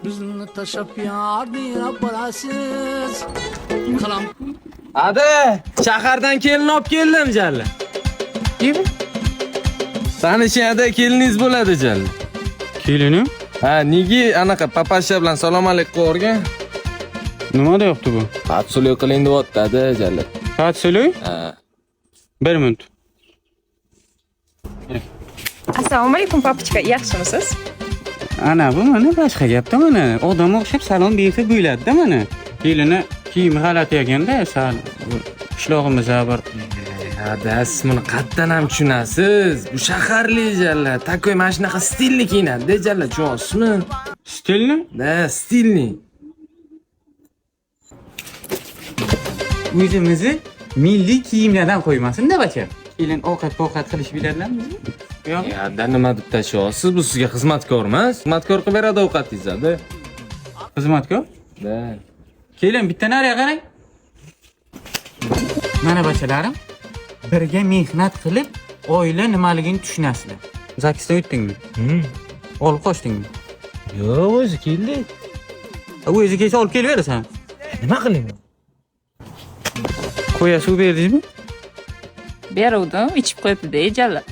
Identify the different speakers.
Speaker 1: Bizni tashlab yorni borasiz. Qalam
Speaker 2: Ada, shahardan kelin olib keldim jalla.
Speaker 3: Kim?
Speaker 2: Tanishing ada, keliningiz bo'ladi jalla.
Speaker 3: Kelinim?
Speaker 2: Ha, nega anaqa papasha bilan salom alik qilib?
Speaker 3: Nima deyapti bu?
Speaker 2: Patsulik qiling deyapti ada jalla.
Speaker 3: Patsulik?
Speaker 2: Ha.
Speaker 3: Bir minut.
Speaker 4: Assalomu alaykum, papochka, yaxshimisiz?
Speaker 3: Ana bu mana boshqa gapda mana. Odam o'xshab salom bersa bo'ladi-da mana. Kelini kiyimi g'alati ekanda, sal qishlog'imiz bir.
Speaker 2: Ada, siz buni qayerdan ham tushunasiz? Bu shaharli jalla. Takoy mana shunaqa stilli kiyinadi jalla, tushunyapsizmi?
Speaker 3: Stilni?
Speaker 2: Da, stilli.
Speaker 3: O'zimizni milliy kiyimlardan qo'ymasin-da bacha. Kelin ovqat povqat qilish biladilarmi? Yo'q.
Speaker 2: Ya, ada, nima deb tashlayapsiz? Bu sizga xizmatkor emas. Xizmatkor qilib beradi ovqatingizni, ada.
Speaker 3: Xizmatkor?
Speaker 2: Da.
Speaker 3: Kelin bitta nariga qarang. Mana bachalarim, birga mehnat qilib oila nimaligini tushunasizlar. Zakisdan o'tdingmi? Olib qochdingmi?
Speaker 2: Yo'q, o'zi keldi.
Speaker 3: O'zi kelsa olib kelverasan.
Speaker 2: Nima qiling?
Speaker 3: Qo'ya suv berdingizmi?
Speaker 5: Beruvdim, ichib qo'yibdi-da jalab.